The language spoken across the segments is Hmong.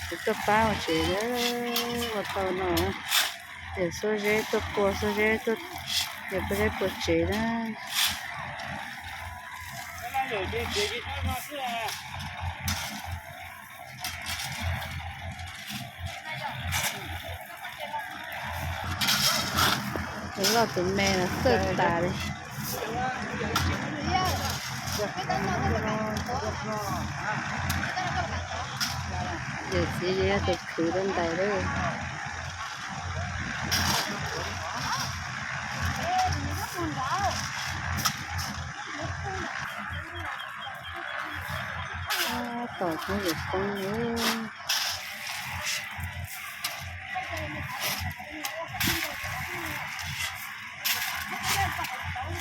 Tuaj pab ua tsev na, ua tau no, ces xuab zeb tuaj pua, xuab zeb tuaj, ces pob zeb pua tsev na. Tus loj tus me los txawj tas li. Yawm txiv yog tus khwv rau ntais lawm. Tom kub yuav poob li.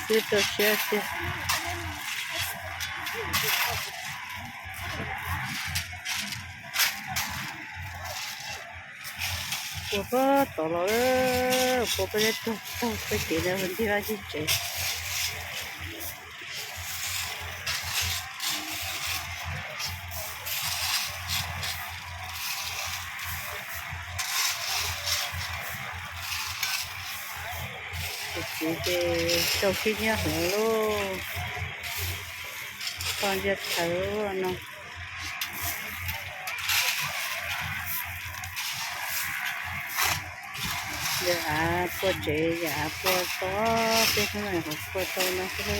Xwb rau siab tiag. Pua puag tod los, pua pob zeb tuag tag peb kev ntawd ntiag vaj ntiag tsev. Tus txiv ces sau sib nyiab hauv lauj, koj ntsia thawv no. Yawm av pua tsev, yawm av pua tau, peb hnub no ho pua tau no xwb.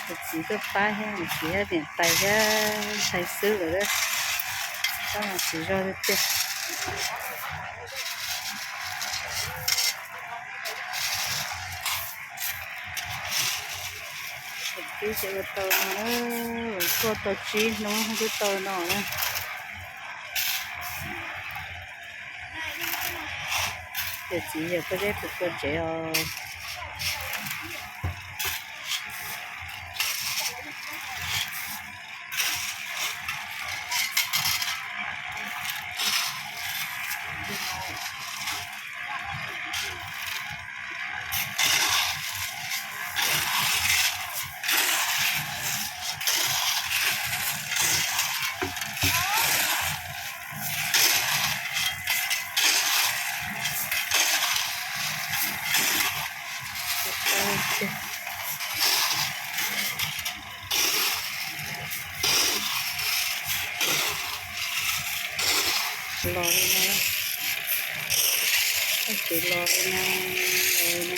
Tus txiv tuaj pab thiab, tus txiv thiab niam tais thiab ntxhais xwb lawm, tab mas tsis zog tiag tiag. Tus txiv ces ua tau no, tuaj tau tsib hnub twb tau no na. Yawm txiv yawm pob zeb pua pua tsev os. Los li no, txoj kev los li no, los li no.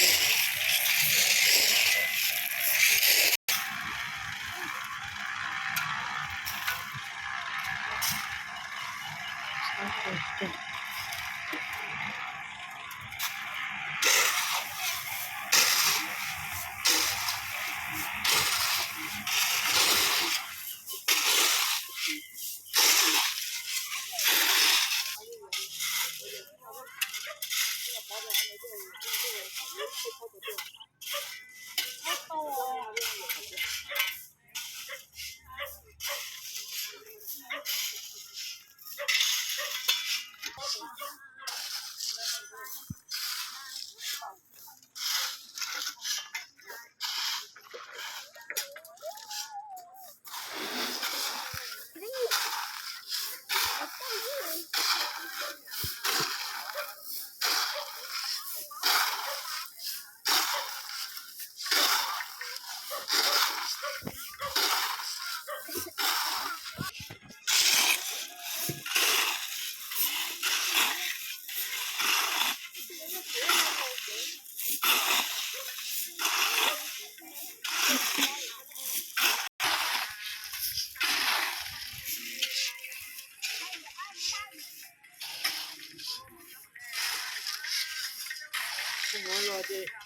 Los ces